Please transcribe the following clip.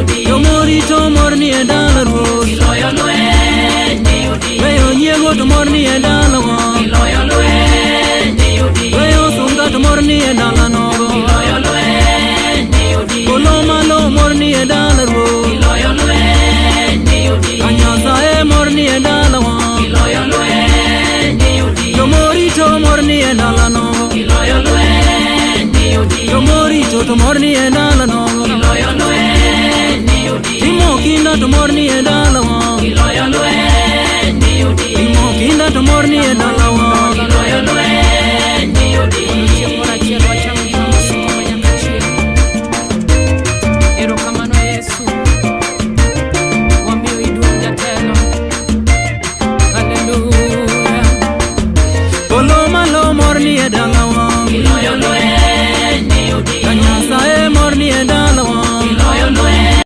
Jomorito mor ni e dala ruoth. Iloyo lweny ni Weyo nyiego to mor ni e dalawa. Iloyo lweny ni Weyo sunga to mor ni e dala nogo. Iloyo lweny ni Polo malo mor ni e dala ruoth. Iloyo lweny ni Kanyasaye mor ni e dalawa. Iloyo lweny ni Jomorito mor ni e dala nogo. Iloyo lweny ni Jomorito to mor ni e dala nogo. Iloyo lweny ni Timo kinda to mor ni e dala.